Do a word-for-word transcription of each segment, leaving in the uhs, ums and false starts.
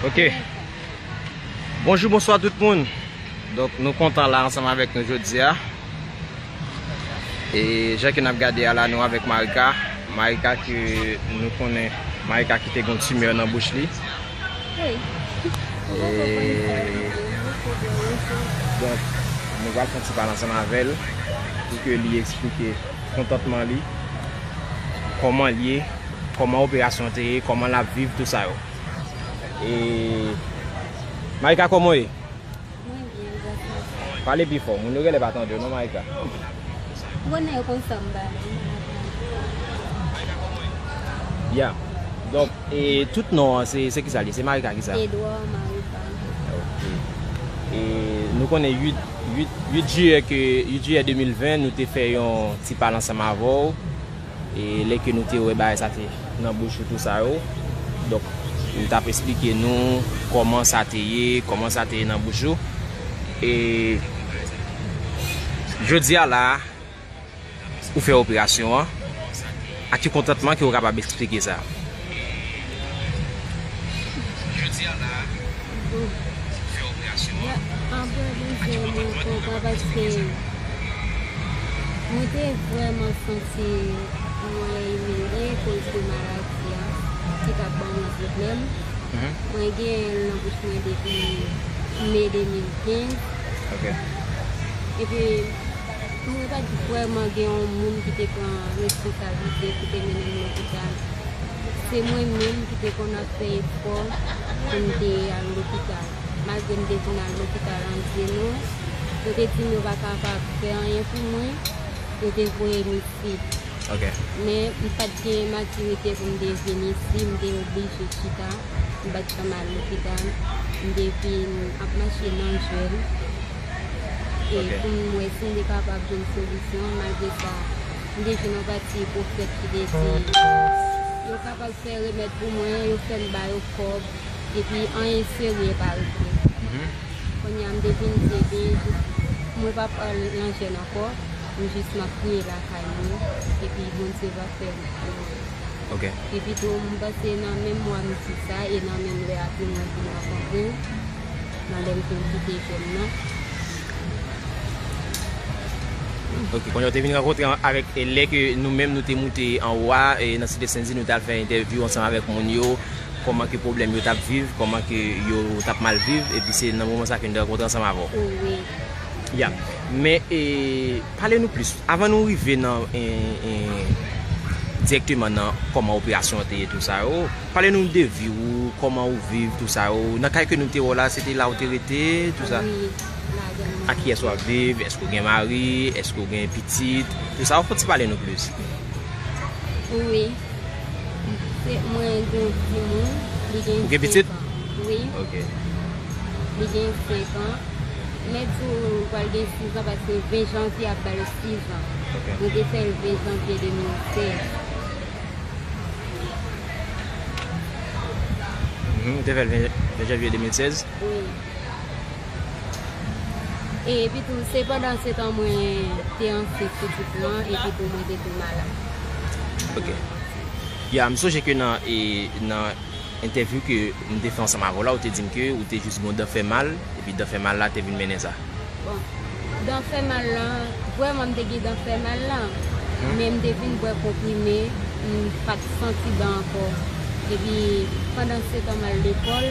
Ok. Bonjou, bonswa tout moun. Donk, nou kontan la ansanm avèk nou jodi a. E jan ke n ap gade a la, nou avèk Marika. Marika ke nou konnen, Marika ki te gen yon timè nan bouch li. Wi. E, donk, nou pral fè yon ti pale ansanm avè l pou ke li eksplike kontantman li, kòman l ye, kòman operasyon an te ye, kòman l ap viv, tou sa yo. E, Marika, kòman w ye? Mwen byen, grasye. Pale pi fò, moun yo genlè pa tande w non, Marika. Ou konnen yo konn sa m pale. Ya. Donk, e tout non an, se, se kisa li? Se Marika kisa? Edouard Marika. Ok. E nou konnen uit, uit, uit jiyè ke, uit jiyè de mil ven, nou te fè yon ti pale ansanm avè w. E lè ke nou te wè bagay sa te nan bouch ou, tou sa yo. Donk, ou t ap eksplike nou kòman sa te ye, kòman sa te ye nan bouch ou. E jodi a la, ou fè operasyon an, ak ki kontantman ke ou kapab eksplike sa? Jodi a la, Bon, apre Bondye, mwen kontan paske mwen te vrèman santi mwen imilye koz de maladi a ki t ap ban mwen pwoblèm. Mhm. Mwen gen l nan bouch mwen depi me de mil kenz. Ok. Epi, mwen pa t vrèman gen yon moun ki te pran responsablite pou te mennen m lopital. Se mwen menm ki te konn ap fè efò pou m te al lopital. Malgre m te vin al lopital an Dyenon, yo te di m yo pa kapab fè anyen pou mwen, yo te voye m isit. Ok. Men m pa t gen matirite pou m te vin isi, m te oblije chita, m pa t janm al lopital, m te vin ap mache nan jèl. E Ok. pou m wè si m te kapab jwenn solisyon, malgre sa, m te jwenn yon pati pwofèt ki te di, yo kapab fè remèd pou mwen, yo fè m ba yo kòb, epi anyen serye pa regle. Mhm. Kounye a, m te vin di, ebyen, jis, mwen p ap al nan jèn ankò, m jis m ap priye lakay mwen, epi Bondye va fè l pou mwen. Ok. Epi tou, m panse nan menm mwa m di sa, e nan menm lè a tou, mwen vin rankontre l, nan lè m fin kite jèn nan. Ok, kounye a w te vin rankontre an-, avèk, e lè ke nou menm nou te moute anwo a, e nan Site Sendi, nou t al fè entèvyou ansanm avèk moun yo, kòman ke pwoblèm yo t ap viv, kòman ke yo t ap mal viv, epi se nan moman sa ke nou te rankontre ansanm avè w. Wi. Ya. Men, e, pale nou plis. Avan nou rive nan, e, e, dirèkteman nan kòman operasyon an te ye, tou sa yo, pale nou de vi w, kòman ou viv, tou sa yo. Nan kay ke nou te wè w la, se te la ou te rete, tou sa? Wi, ladan m. Ak kiyès w ap viv? Èske w gen mari? Èske w gen pitit? Tou sa, ou fò ti pale nou plis. Wi. Se, mwen gen yon timoun, li gen Ou gen pitit? senk an. Wi. Ok. Li gen senk an. Mèt di w pral gen sis an paske ven janvye ap ba l sis an. Ok. Mwen te fè l ven janvye de mil sèz. Mhm, ou te fè l ven, ven janvye de mil sèz? Wi. E epi tou, se pandan se tan mwen te ansent pitit lan, epi tou mwen te tou malad. Ok. Ya, m sonje ke nan, e, nan entèvyou ke m te fè ansanm avè w la, ou te di m ke ou te jis gen yon dan fè mal, epi dan fè mal la te vin mennen sa. Bon, dan fè mal lan, vrèman m te gen dan fè mal lan, Mhm. men m te vin bwè konprime, m pa t santi dan ankò. Epi, pandan se tan m al lekòl,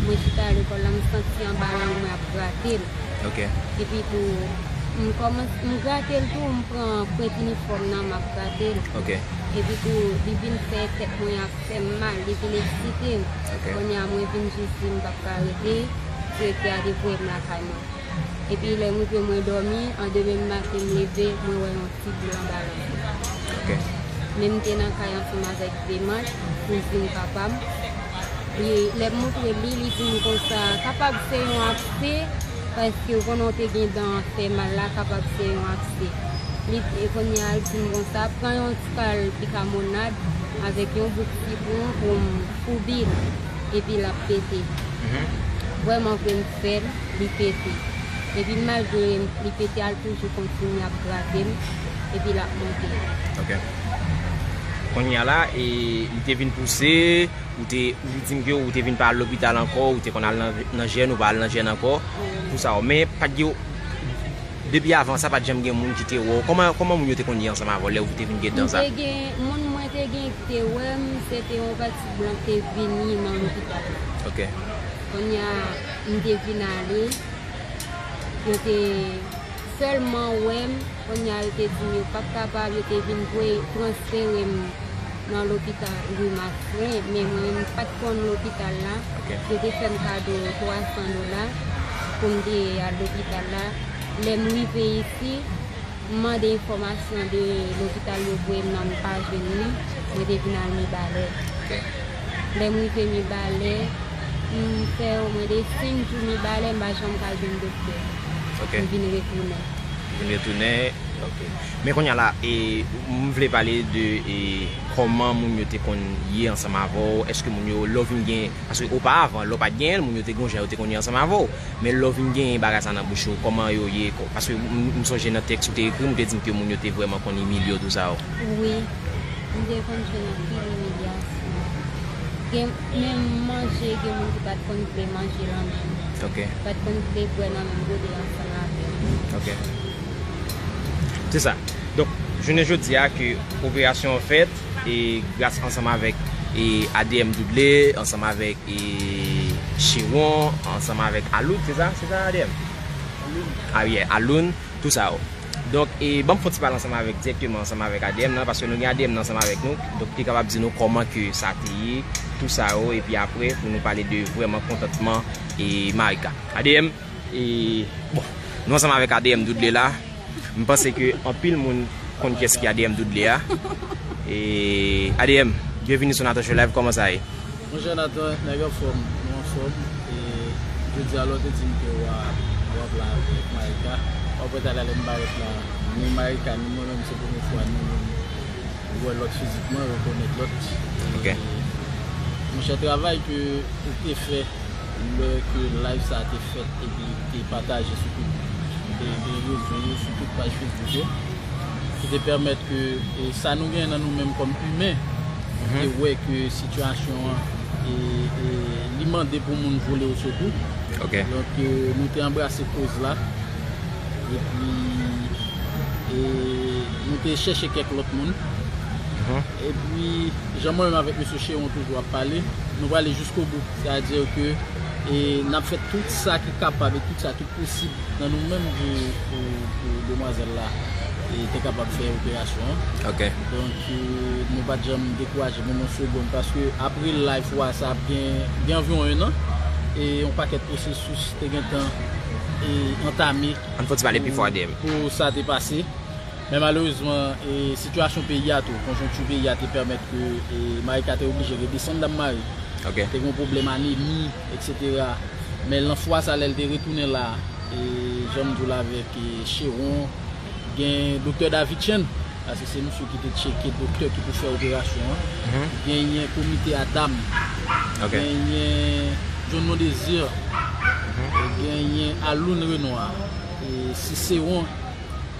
mwen chita lekòl la, m santi anba lang mwen ap grate l. Ok. Epi tou, m kòmanse, m grate l tou, m pran pwent inifòm nan, m ap grate l. Ok. Epi tou, li vin fè tèt mwen ap fè m mal, li vin eksite m. Ok. Kounye a, mwen vin jis di m p ap ka rete, direktè a te voye m lakay mwen. Epi lè m rive mwen dòmi, an demen maten m leve, mwen wè yon ti boul anba lang mwen. Ok. Men m te nan kay ansanm avèk Demach, kouzin papa m. Li, lè m montre li, li di m konsa, kapab se yon abse, paske ou konnen w te gen dan fè mal la, kapab se yon abse. Li, e kounye a, l di m konsa, pran yon ti kal bikamonad avèk yon bout sitwon pou m foubi l, epi l ap pete. Mhm. Vrèman vre m fè l, li pete. Epi malgre li pete a, l toujou kontinye ap grate m, epi l ap monte. Ok. Kounye a la, e, li te vin pouse, ou te, ou di m ke ou te vin pa al lopital ankò, ou te konn al nan, nan jèn, ou pa al nan jèn ankò, tou sa yo. Men pa t gen, depi avan sa, pa t janm gen moun ki te wè w. Kòman, kòman moun yo te konn ye ansanm avè w lè ou te vin gen dan sa? M te gen, moun mwen te gen ki te wè m, se te yon pati blan ki te vini nan lopital la. Ok. Kounye a, m te vin ale, yo te sèlman wè m, kounye a yo te di m yo p ap kapab, yo te vin voye transfere m nan lopital Rue Marcelin, men mwen menm m pa t konn lopital la. Ok. Yo te fè m kado twa san dola pou m te al lopital la. Lè m rive isi, m mande enfòmasyon de lopital yo voye m nan, m pa jwenn li, mwen te vin al Mibalè. Ok. Lè m rive Mibalè, m fè omwen de senk jou Mibalè, m pa janm ka jwenn doktè. Ok. M vin retounen. Vin retounen, ok. Men kounye a la, e, m vle pale de, e, kòman moun yo te konn ye ansanm avè w. Èske moun yo, lè w vin gen, paske oparavan, lè w pa t genyen l, moun yo te gon jan yo te konn ye ansanm avè w. Men lè w vin genyen bagay sa nan bouch ou, kòman yo ye? Kò-, paske m, m sonje nan tèks ou te ekri m, ou te di m ke moun yo te vrèman konn imilye w, tou sa yo. Wi, m te konn jwenn anpil imilyasyon. Gen, menm manje, gen moun ki pa t konn vle manje nan men m. Ok. Pa t konn vle bwè nan menm gode ansanm avè m. Ok. Se sa. Donk, jounen jodi a ke operasyon an fèt, e gras ansanm avèk, e A D M Dudley, ansanm avèk, e Chewon, ansanm avèk Aloud, se sa? Se sa, A D M? Aloun. Ah, yeah, Aloun, tou sa yo. Donk, e, ban m fè yon ti pale ansanm avèk, dirèkteman ansanm avèk A D M nan, paske nou gen A D M nan ansanm avèk nou, donk, li kapab di nou kòman ke sa te ye, tou sa yo, epi apre, pou nou pale de vrèman kontantman, e, Marika. A D M, e, bon, nou ansanm avèk A D M Dudley la, m panse ke anpil moun konn kiyès ki A D M Dudley a. E, A D M, byenvini sou Nathan Show Live, kòman sa ye? Monchè Nathan, nèg anfòm, nou anfòm. E jodi a lè w te di m ke w ap, w ap la avèk Marika, w ap wè talè lè m parèt la, ni Marika, ni mwen menm, se premye fwa nou, nou wè lòt fizikman, rekonèt lòt. Ok. E, monchè, travay ke ou te fè lè ke live sa a te fèt epi te pataje sou tout, e, e rezo yo, sou tout paj Facebook yo, ki te pèmèt ke, e, sa nou gen nan nou menm kòm imen, mhm, te wè ke sitiyasyon an, e, e, li mande pou moun vole osekou. Ok. Donk, e, nou te anbrase koz la, epi, e, nou te chèche kèk lòt moun. Mhm. Epi, jan mwen menm avèk mesye Chewon toujou ap pale, nou prale jiskobou. Sètadi ke, e, n ap fè tout sa ki kapab e tout sa ki posib nan nou menm pou, pou, pou demwazèl la, e, te kapab fè operasyon an. Ok. Donk, e, nou pa t janm dekouraje menm yon segonn, paske apre live fwa sa ap gen, gen anviwon en an, e yon pakèt pwosesis te gentan, e, antame. Ann fè yon ti pale pi fò, pou, A D M, pou sa te pase. Men malerezman, e, sitiyasyon peyi a tou, konjonkti peyi a te pèmèt ke, e, Marika te oblije redesann Dam Mari. Ok. Te gen yon pwoblèm anemi, etsetera. Men lan fwa sa, lè l te retounen la, e, jan m di w la avèk, e, Chewon, gen doktè David Chen, paske se misye ki te tcheke doktè ki pou fè operasyon an. Mhm. Genyen komite a dam. Ok. Genyen John Mondésir. Mhm. Genyen Aloun Renoir. E, Cicéron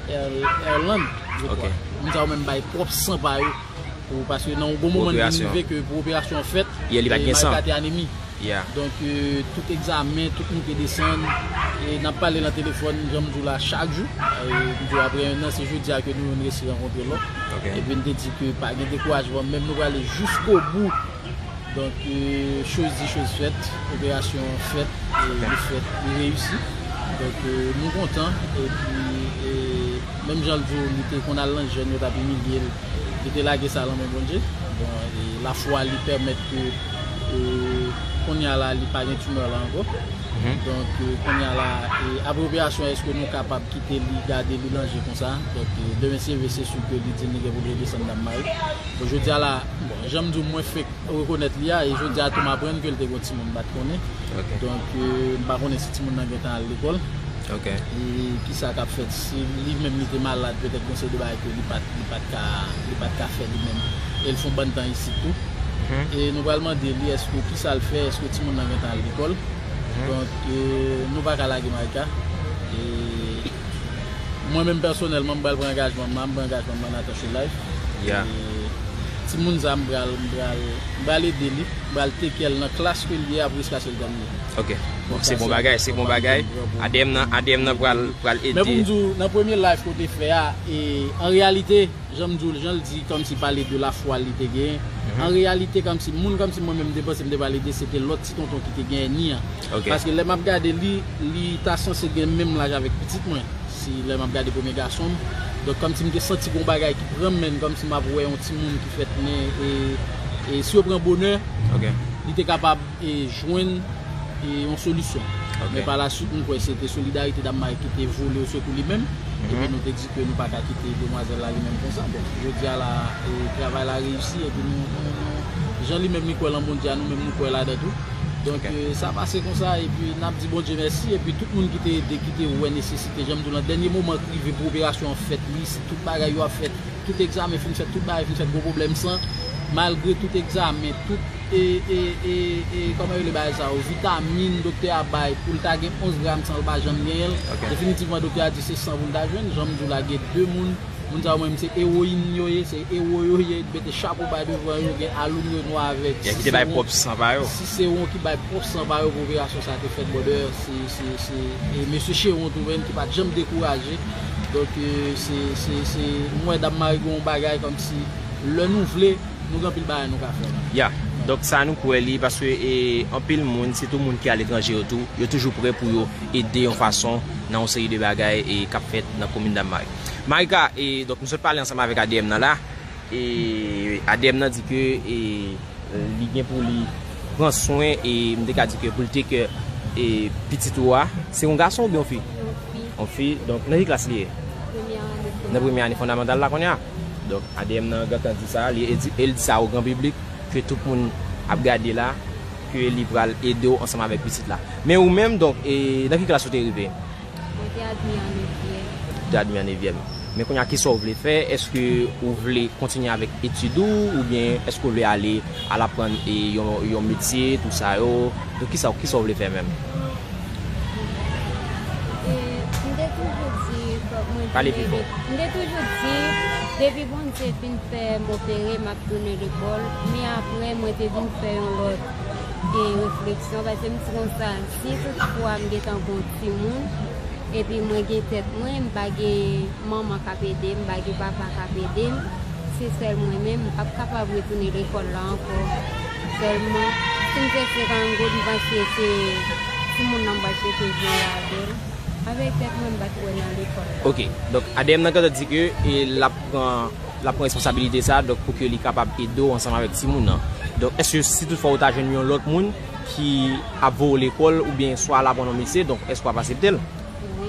Er-, Erland, je kwè. Ok. Moun sa yo menm bay pwòp san pa yo. Pou, paske nan yon bon moman, li rive ke pou operasyon an fèt, yeah, li pa t gen san. Marika te anemi. Yeah. Donk, e, tout egzamen, tout moute desann, e n ap pale nan telefòn, jan m di w la, chak jou. E, m di w, apre en an, se jodi a ke nou menm resi rankontre lò. Ok. Epi n te di ke pa gen dekourajman, menm nou prale jiskobou. Donk, e, choz di, choz fèt, operasyon an fèt, e, ok, li fèt, li reyisi. Donk, e, nou kontan, epi, e, menm jan l di w, li te konn al nan jèn, yo t ap imilye l, li te lage sa lan men Bondye. Bon, e, lafwa li pèmèt ke, e, kounye a la, li pa gen timè la ankò. Mhm. Donk, e, kounye a la, e, apre operasyon, èske nou kapab kite li, gade li nan je konsa? Donk, e, demen si Dye vle, se si ke li di l li gen pou l redesann Dam Mari. Bon, jodi a la, bon, jan m di w, mwen fenk rekonèt li a, e jodi a tou m aprann ke l te gen yon timoun m pa t konnen. Ok. Donk, e, m pa konnen si timoun nan gentan al lekòl. Ok. E kisa k ap fèt, si li menm li te malad, petèt gen seri de bagay ke li pa t, li pa t ka, li pa t ka fè li menm. E l fè yon bann tan isit tou. Mhm. E nou pral mande li èske kisa l fè, èske timoun nan gentan al lekòl. Mhm. Donk, e, nou pa ka lage Marika. E mwen menm pèsonèlman, m pral pran angajman m, m pran angajman m nan Nathan Show Live. Yeah. E Timoun sa m pral, m pral, m pral ede li, m pral take care l nan klas ke l ye apre jiskaske l tèmine. Ok. Bon, se bon bagay, se bon bagay. A D M nan, A D M nan pral, pral ede. Men pou m di w, nan premye live ke w te fè a, e, an reyalite, jan m di w, jan l di, kòmsi pale de lafwa li te genyen. An reyalite, kòmsi moun, kòmsi mwen menm, m te panse m te pral ede, se te lòt ti tonton ki te genyen ni an. Ok. Paske lè m ap gade li, li ta sanse gen menm laj avèk pitit mwen. Si lè m ap gade premye gason m, donk, kòmsi m te santi gon bagay ki pran m, men kòmsi m ap wè yon timoun ki fèt nen, e, e si yo pran bonè, li te kapab, e, jwenn, e, yon solisyon. Ok. Men pa la swit, m kwè se te Solidarite Dam Mari ki te vole osekou li menm, epi nou te di ke nou pa ka kite demwazèl la li menm konsa. Bon, jodi a la, e, travay la reyisi, epi nou, nou, nou, jan li menm li kwè lan Bondye a, nou menm nou kwè ladan tou. Donk, e, sa pase konsa, epi n ap di Bondye mèsi, epi tout moun ki te ede, ki te wè nesesite, jan m di w lan, dènye moman k rive pou operasyon an fèt, li, si tout bagay yo ap fèt, tout egzamen fin fèt, tout bagay fin fèt, gwo pwoblèm san, malgre tout egzamen, tout, e, e, e, e, kòman yo rele bagay sa yo, vitamin, doktè a bay, pou l ta gen onz gram san, l pa janm genyen l. Ok. Definitivman, doktè a di se san pou l ta jwenn, jan m di w la, gen de moun, moun sa yo, mwen, se ewoyin yo ye, se ewo yo ye, mete chapo ba devan yo, gen aloum yo nwa avèk. Gen ki te bay pwòp san pa yo. Sisewon ki bay pwòp san pa yo pou operasyon sa te fèt, brother. Se, se, se, e mesye Chewon tou menm ki pa t janm dekouraje. Donk, e, se, se, se, m wè Dam Mari gen yon bagay kòmsi lè nou vle, nou gen anpil bagay nou ka fè. Ya. Donk, sa nou kwè li, paske, e, anpil moun, sitou moun ki aletranje yo tou, yo toujou prè pou yo ede yon fason nan yon seri de bagay, e, k ap fèt nan komin Dam Mari. Marika, e, donk, nou sot pale ansanm avèk A D M nan la, e, A D M nan di ke, e, li gen pou li pran swen, e m te ka di ke pou l take care, e, pitit ou a, se yon gason oubyen yon fi? Yon fi. Yon fi, donk nan ki klas li ye? Premyè ane fondamantal. Nan premyè ane fondamantal la kounye a. Donk, A D M nan gentan di sa, li, e di, e l di sa o gran piblik, ke tout moun ap gade la, ke li pral ede w ansanm avèk pitit la. Men ou menm, donk, e nan ki klas ou te rive? Mwen te admi an nevyèm. Ou te admi an nevyèm. Men kounye a, kisa w vle fè? Èske ou vle kontinye avèk etid ou, oubyen èske w vle ale al aprann, e, yon, yon metye, tou sa yo? Donk, kisa, kisa w vle fè menm? E, m te toujou di, fòk mwen... Pale pi fò. M te toujou di, depi Bondye fin fè m opere, m ap tounen lekòl. Men apre, mwen te vin fè yon lòt, e, refleksyon, paske m di konsa, si toutfwa m gentan gon timoun, epi mwen gen tèt mwen, m pa gen manman k ap ede m, m pa gen papa k ap ede m, se sèl mwen menm, m p ap kapab retounen lekòl la ankò. Sèlman, si m te se kangoud, m panse se timoun nan m pral chèche jwe avè l. Avèk tèt mwen, m pa t wè nan lekòl la. Ok, donk A D M nan gentan di ke, e, l ap pran, l ap pran responsabilite sa, donk pou ke li kapab ede w ansanm avèk timoun nan. Donk, èske si toutfwa ou ta jwenn yon lòt moun ki ap voye w lekòl oubyen swa al aprann yon metye, donk èske w ap aksepte l? Wi.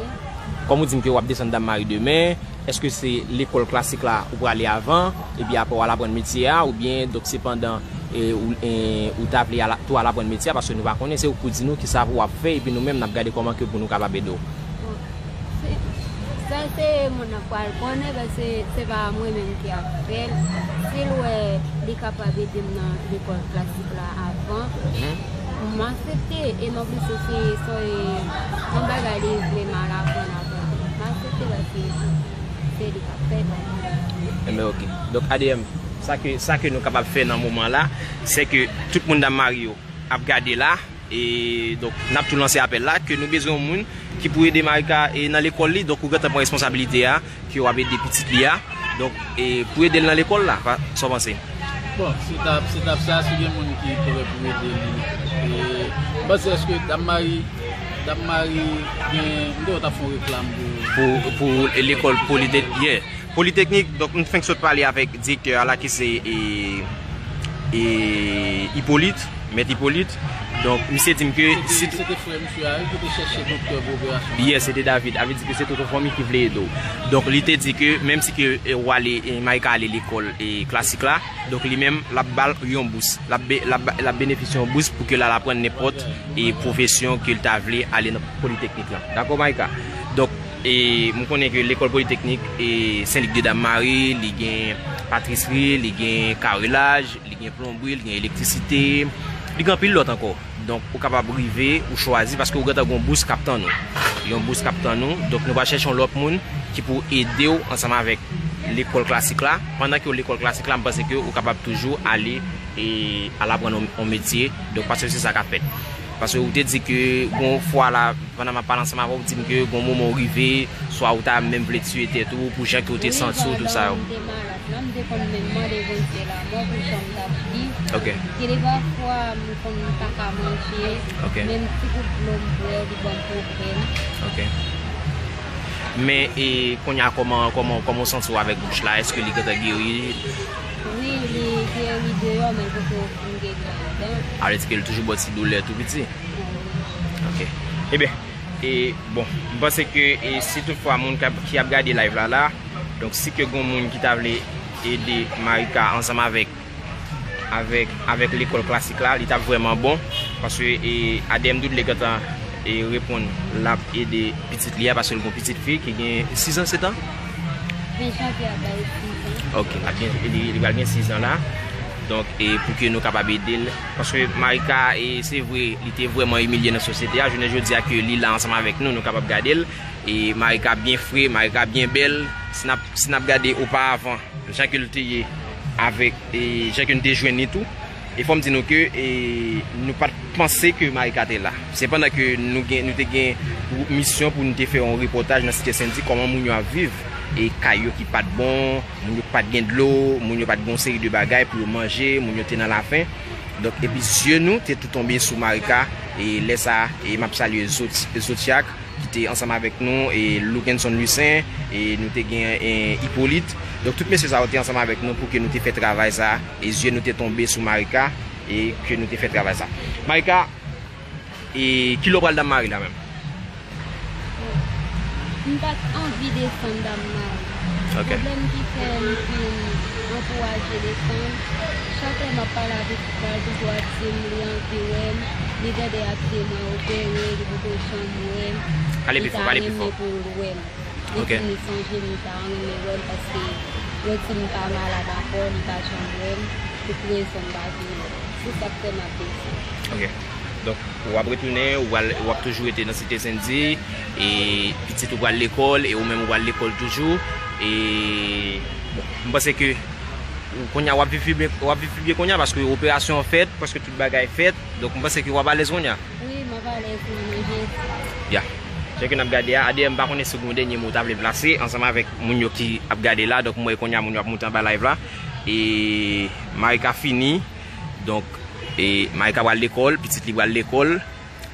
Kòm ou di m ke w ap desann Dam Mari demen, èske se lekòl klasik la ou prale avan, epi apre w al aprann metye a, oubyen, donk, se pandan, e, ou, e, ou ta vle al, tou al aprann metye a, paske nou pa konnen, se ou k pou di nou kisa pou w ap fè, epi nou menm n ap gade kòman ke pou nou kapab ede w. Bon, se, sa se moun nan k pral konnen, paske se pa mwen menm ki ap fè l. Si l wè li kapab ede m nan lekòl klasik la avan, m aksepte, e non plis se, se yon bagay li vle m al aprann avan. M aksepte paske se li k ap fè l. Enben, ok. Donk, A D M, sa ke, sa ke nou kapab fè nan moman la, se ke tout moun Dam Mari yo ap gade la, e donk, n ap tou lanse apèl la, ke nou bezwen yon moun ki pou ede Marika, e, nan lekòl li, donk ou gentan pran responsabilite a, ke w ap ede pitit li a. Donk, e, pou ede l nan lekòl la, pa, sa w panse? Bon, se t ap, se t ap sa, si gen moun ki prè pou ede li. E, m panse èske Dam Mari, Dam Mari gen, m te wè w t ap fè yon reklam pou... Pou, pou lekòl Politek-, yeah. Politeknik, donk, m fenk sot pale avèk direktè a la ki se, e, e, Ipolit, mèt Ipolit. Donk, misye di m ke... Se te, si se te frè misye a, wi, ki te chèche doktè pou operasyon. Yes, se te David. A vle di ke se tout yon fanmi ki vle ede w. Donk, li te di ke, menm si ke, e, w ale, e, Marika ale lekòl, e, klasik la, donk, li menm, l ap ba l yon bous. L ap be-, l ap ba, l ap benefisye yon bous pou ke l al aprann nenpòt, e, pwofesyon ke l ta vle ale nan politeknik la. Dakò, Marika? Donk, e, m konnen ke lekòl politeknik, e, Sen Lik de Dam Mari, li gen patrisri, li gen karelaj, li gen plonbri, li gen elektrisite, li gen anpil lòt ankò. Donk, ou kapab rive, ou chwazi, paske ou gentan gen yon bous k ap tann ou. Yon bous k ap tann ou. Donk, nou pral chèche yon lòt moun ki pou ede w ansanm avèk lekòl klasik la. Pandan ke w lekòl klasik la, m panse ke ou kapab toujou ale e al aprann yon, yon metye. Donk, paske se sa k ap fèt. Paske ou te di ke gon fwa la, pandan m ap pale ansanm avè w, ou di m ke gon moman ou rive, swa ou ta menm vle tiye tèt ou, pou jan ke ou te santi w, tout sa yo. Wi, pandan m te malad la, m te konn menm mande Bondye lanmò pou jan m t ap viv. Ok. Gen de pafwa, m konn pa ka manje, ok, menm ti gout dlo m bwè, li ban m pwoblèm. Ok. Men, e, kounye a, kòman, kòman, kòman w santi w avèk bouch la? Èske li gentan geri? Wi, li geri deyò, men l poko fin geri anndan. A vle di ke l toujou ba w ti doulè tou piti? Wi. Ok. Ebyen, e, bon, m panse ke, e, si toutfwa moun k ap, ki ap gade live la, la, donk, si ke gon moun ki ta vle ede Marika ansanm avèk avèk, avèk lekòl klasik la, li t ap vrèman bon. Paske, e, A D M Doudle gentan, e, reponn l ap ede pitit li a, paske l gon pitit fi ki gen sis an, sèt an? Ven janvye ap bay sis an. Ok, l ap gen, li, li pral gen sis an la. Donk, e, pou ke nou kapab ede l. Paske Marika, e, se vre, li te vrèman imilye nan sosyete a. Jounen jodi a ke li la ansanm avèk nou, nou kapab gade l. E Marika byen fre, Marika byen bèl. Si n ap, si n ap gade oparavan, jan ke l te ye avèk, e jan ke n te jwenn li tou. E fò m di nou ke, e, nou pa t panse ke Marika te la. Sepandan ke nou gen, nou te gen misyon pou nou te fè yon repòtaj nan Site Sendi, kòman moun yo ap viv, e kay yo ki pa t bon, moun yo pa t gen dlo, moun yo pa t gen yon seri de bagay pou yo manje, moun yo te nan lafen. Donk, epi zye nou te tou tonbe sou Marika, e lè sa a, e m ap salye Zoti-, Zotiak, ki te ansanm avèk nou, e Loukenson Lucen, e nou te gen, e, Hyppolite. Donk, tout mesye sa yo te ansanm avèk nou pou ke nou te fè travay sa a, e zye nou te tonbe sou Marika, e ke nou te fè travay sa a. Marika, e kilè w pral Dam Mari la menm? M pa t anvi desann Dam Mari. Ok. Pwoblèm ki fè m fin ankouraje desann, chak lè m ap pale avèk li, l toujou ap di m li anvi wè m, li tande y ap di mwen opere, li poko janm wè m. Ale pi fò, pale pi fò. Li ta renmen pou l wè m. Ok. Depi li sonje m, li ta renmen wè m paske yo di m pa malad ankò, li pa janm wè m, pou ki rezon m pa vin wè l. Se sa k fè m ap desann. Ok. Donk, w ap retounen, w al, w ap toujou rete nan Site Sendi, e pitit ou pral lekòl, e ou menm ou pral lekòl toujou, e, bon, m panse ke ou, kounye a w ap viv pi byen, w ap viv pi byen kounye a, paske operasyon an fèt, prèske tout bagay fèt, donk m panse ke w ap alèz kounye a. Wi, m ap alèz nan non Jezi. Ya. Jan ke n ap gade a, A D M, m pa konnen si w gen yon dènye mo w ta vle plase ansanm avèk moun yo ki ap gade la, donk m wè kounye a moun yo ap monte anba live la, e Marika fini, donk, e Marika pral lekòl, pitit li pral lekòl.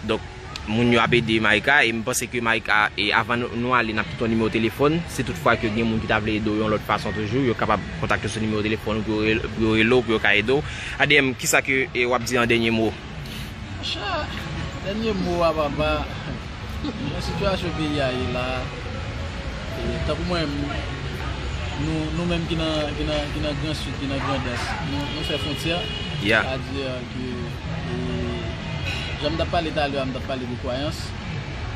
Donk, moun yo ap ede Marika, e m panse ke Marika, e avan nou, nou ale, n ap kite yon nimewo telefòn. Si toutfwa ke gen moun ki ta vle ede w yon lòt fason toujou, yo kapab kontakte w sou nimewo telefòn ou pou yo rel-, pou yo rele w, pou yo ka ede w. A D M, kisa ke, e, w ap di an dènye mo? Monchè, dènye mo a, papa. Nan sitiyasyon peyi a ye la, e, tankou mwen, nou, nou menm ki nan, ki nan, ki nan Gran Sid, ki nan Grandans, nou, nou fè fwontyè. Ya. Sètadi ke, e, jan m t ap pale talè a, m t ap pale de kwayans.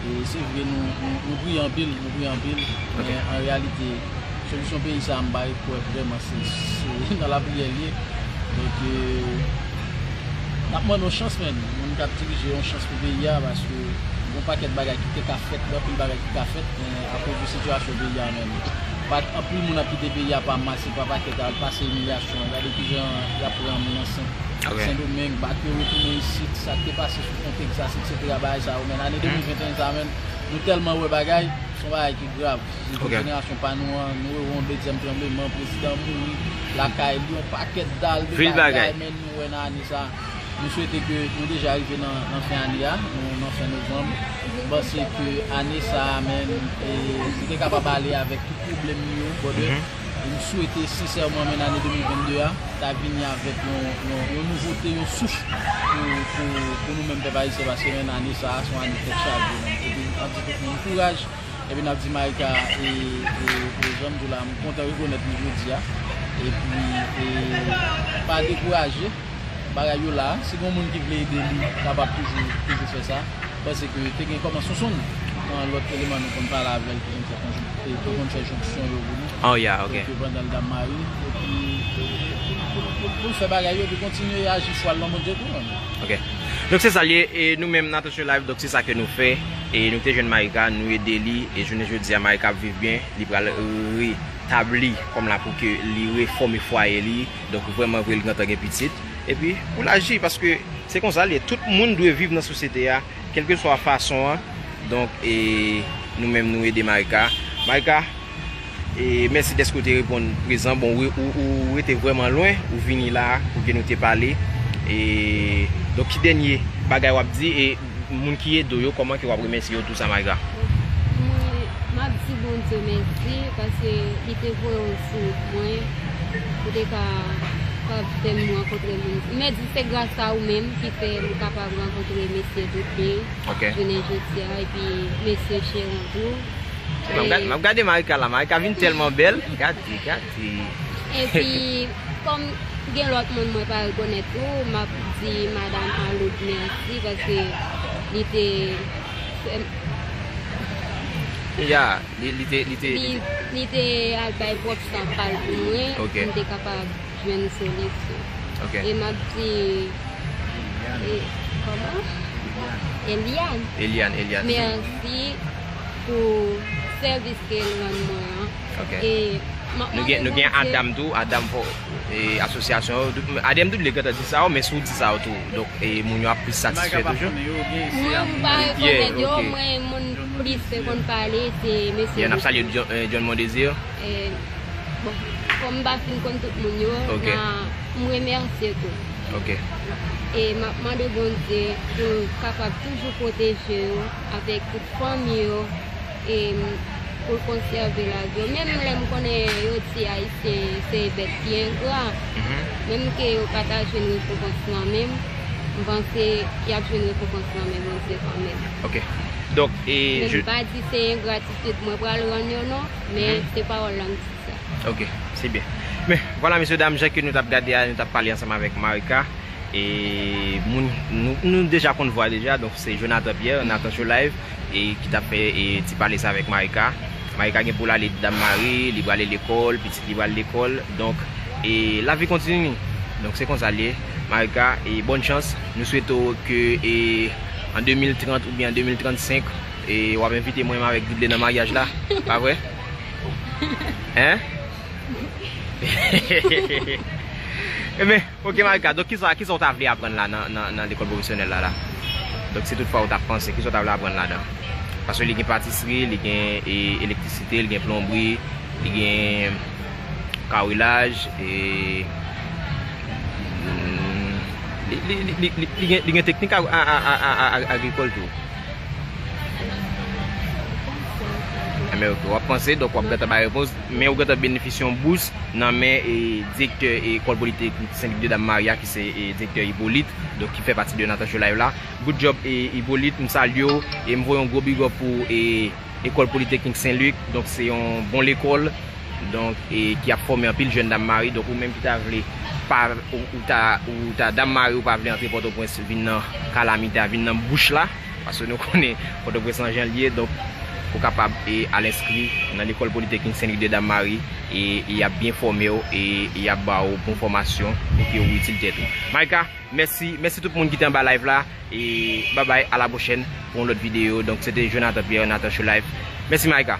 E se vre, nou, nou, nou priye anpil, nou priye anpil, men an reyalite, solisyon peyi sa a, m pa kwè vrèman se, se nan lapriyè l ye. Donk, e, n ap mande yon chans, menm, moun k ap dirije yon chans pou peyi a, paske gon pakèt bagay ki te ka fèt, gen anpil bagay ki ka fèt, men akoz de sitiyasyon peyi a menm, pa, anpil moun ap kite peyi a pa mas e pa pakèt, al pase imilyasyon. Gade kijan y ap pran moun ansent. Ok. Sendomeng, ba ke yo retounen isit, sa k te pase sou pon Texas, etsetera, bagay sa yo, men ane de mil venteyen sa, menm, nou tèlman wè bagay, se yon bagay ki grav. Sitou jenerasyon pa nou an, nou wè yon dezyèm tranbleman, prezidan mouri lakay li, yon pakèt dal de bagay, men nou wè nan ane sa. Nou swete ke nou deja rive nan, nan fen ane a, nou nan fen novanm. M panse ke ane sa a, menm, e, li te kapab ale avèk tout pwoblèm li yo, brother. E m swete sensèman, menm, ane de mil vennde a ta vini avèk yon, yon, yon nouvote, yon souf pou, pou, pou nou menm pèp ayisyen, paske, menm, ane sa a, se yon ane tèt chaje, menm. Epi, m ap di tout moun kouraj. Epi n ap di Marika, e, e, e jan m di w la, m kontan rekonèt li jodi a. Epi, e, pa dekouraje, bagay yo la. Si gen moun ki vle ede li, kapab toujou, toujou fè sa. M panse ke te gen kòman Sonsonn, yon lòt eleman nou konn pale avè l, ki konn fè konjon-, e, ki konn fè jonksyon yo pou nou. Oh, yeah, ok. Donk, pandan l Dam Mari, epi, e, pou, pou, pou, pou l fè bagay yo, epi kontinye aji fwa l nan Bondye tou, menm. Ok. Donk, se sa l ye, e nou menm, nan Attention Live, donk, se sa ke nou fè, e nou te jwenn Marika, nou ede li, e jounen jodi a, Marika ap viv byen, li pral re-, tab li kòm la pou ke li refòme fwaye li. Donk, vrèman vre, li gentan gen pitit. Epi, pou l aji, paske se konsa l ye. Tout moun dwe viv nan sosyete a, kèlkeswa fason an. Donk, e, nou menm, nou ede Marika. Marika, e, mèsi dèske w te reponn prezan. Bon, ou, ou, ou rete vrèman lwen, ou vini la pou ke nou te pale. E, donk, ki dènye bagay w ap di? E, moun ki ede w yo, kòman ke w ap remèsye yo, tou sa, Marika? Mwen, m ap di Bondye mèsi, paske li te voye w sou wout mwen, pou te ka, ka fè m rankontre moun. M di se gras a ou menm ki fè m kapab rankontre mesye Doudley, ok, jounen jodi a, epi mesye Cheron tou. M ap gad-, m ap gade Marika la. Marika vin tèlman bèl. Gade, gade. Epi, kòm gen lòt moun mwen pa rekonèt tou, m ap di madanm Arnaud mèsi, paske li te fè m, ya, li, li te, li te, li, li te al bay pwòp san pa l pou mwen, ok, pou m te kapab jwenn solisyon. Ok. E m ap di, e, kòman? Eliane. Eliane, Eliane. Mèsi pou sèvis ke l rann mwen an. Ok. E m ap mande Bondye. Nou gen, nou gen Adam tou, Adam pou, e, asosyasyon. Adam tou, li gentan di sa yo, men si w di sa yo tou, donk, e, moun yo ap plis satisfè toujou. Mwen, m pa rekonèt yo, mwen, moun plis te konn pale, se mesye Doudley. N ap salye John, e, John Mondésir. E, bon, kòm m pa fin konn tout moun yo, ok, m a, m remèsye tou. Ok. E m ap mande Bondye pou l kapab toujou pwoteje yo avèk tout fanmi yo, e pou l konsève lavi yo. Menm lè m konnen yo di Ayisyen se bèt ki engra, mhm, menm ke yo pa ta jwenn rekonpans nan men m, m panse y ap jwenn rekonpans nan men Bondye kanmenm. Ok. Donk, e, men m pa di se engratitid mwen pral rann yo non, men, mhm, se pawòl la m di. Ok, se byen. Men, vwala, mesye dam, jan ke nou t ap gade a, nou t ap pale ansanm avèk Marika. E moun, nou, nou deja konn vwa deja, donk se Jonathan Pierre, Nathan Show Live, e ki t ap fè, e, ti pale sa avèk Marika. Marika gen pou l ale Dam Mari, li prale lekòl, pitit li pral lekòl. Donk, e lavi kontini. Donk, se konsa l ye. Marika, e bòn chans. Nou swete w ke, e, an de mil trant oubyen an de mil trannsenk, e w ap envite mwen menm avèk Doudley nan maryaj la. Pa vre? Hein? Ebyen, ok, Marika, donk kisa, kisa w ta vle aprann la nan, nan, nan lekòl pwofesyonèl la, la? Donk, si toutfwa w ta panse, kisa w ta vle aprann ladan? Paske li gen patisri, li gen, e, elektrisite, li gen plonbri, li gen kawilaj, e, mm, li, li gen, li gen teknik a, a, a, a, a, agrikòl tou. Enben, ok, w ap panse, donk w ap gentan bay repons, men ou gentan benefisye yon bous nan men, e, direktè, e, Ekòl Politeknik Sen Lik de Dam Mari a, ki se, e, direktè Hyppolite, donk ki fè pati de Nathan Show Live la. Good job, e, Hyppolite, m salye w, e m voye yon gwo big up pou, e, Ekòl Politeknik Sen Lik, donk se yon bon lekòl, donk, e, ki ap fòme anpil jèn Dam Mari, donk ou menm ki ta vle, pa, ou, ou ta, ou ta Dam Mari, ou pa vle antre Pòtoprens, vin nan kalamite a, vin nan bouch la, paske nou konnen Pòtoprens lan jan l ye, donk ou kapab, e, al enskri nan Lekòl Politeknik Sen Lik de Dam Mari, e, e y ap byen fòme w, e, e y ap ba w bon fòmasyon pou ke ou itil tèt ou. Marika, mèsi, mèsi tout moun ki te anba live la, e babay, a la pwochèn pou yon lòt videyo. Donk, se te Jonathan Pierre, Nathan Show Live. Mèsi, Marika.